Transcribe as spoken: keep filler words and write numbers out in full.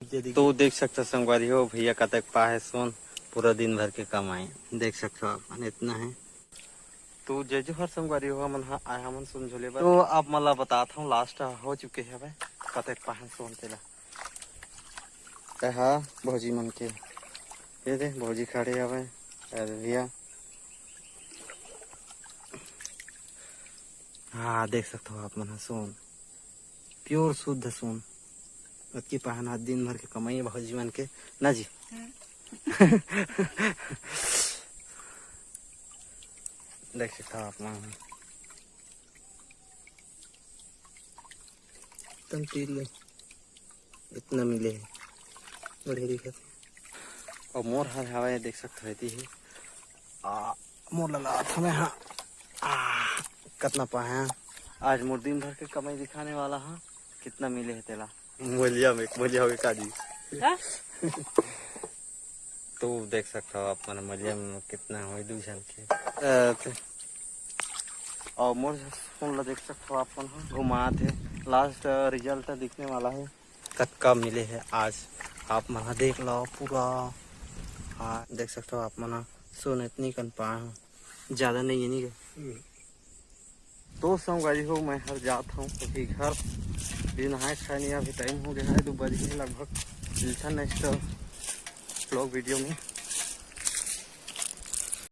तो देख सकथो संगवारी हो, भैया कतेक पाहे सोन, पूरा दिन भर के कमाई। देख सकथो आप मन, इतना है। तो जय जोहार संगवारी हो, हमन ह आए हमन सोन झोले बर। तो आप मन ला बतात हूँ, लास्ट हो चुके हवे, कतेक पाहे सोन तेला। ए हा भौजी मन के, ये दे भौजी खड़े हवे, अरे भैया। हाँ, देख सकथो आप मन ह सोन, प्योर शुद्ध सोन। अतकी पाहन हाथ दिन भर के कमाई है भौजी मन के, ना जी? देख सकथो आप मन ह। तम तीर ले इतना मिले है, बढ़िया दिखत है। और मोर हाल हवा है, देख सकथो, रहती है। आ, मोर ललाट हमें, हाँ। आ, कितना पाया? आज मोर दिन भर के कमाई दिखाने वाला, हाँ, कितना मिले है तेला। मोलिया में, मोलिया होगे का जी? हाँ? तो देख सकथो आप मन, मोलिया में कितना होय, दू झन के। अ, ते-, और मोर फोन ला देख सकथो आप मन, हाँ, घुमात है। लास्ट, अ, रिजल्ट दिखने वाला है। कतका मिले है आज, आप मन ह देख लो पूरा। हाँ, देख सकथो आप मन ह, सोन इतनी कन पाए हो, ज्यादा नहीं है, नहीं है। तो संगवारी हो, मैं हर जात हूँ अभी घर, भी नहाए खाए नहीं, अभी टाइम हो गया है दो बज गए लगभग। मिलता नेक्स्ट व्लॉग वीडियो में।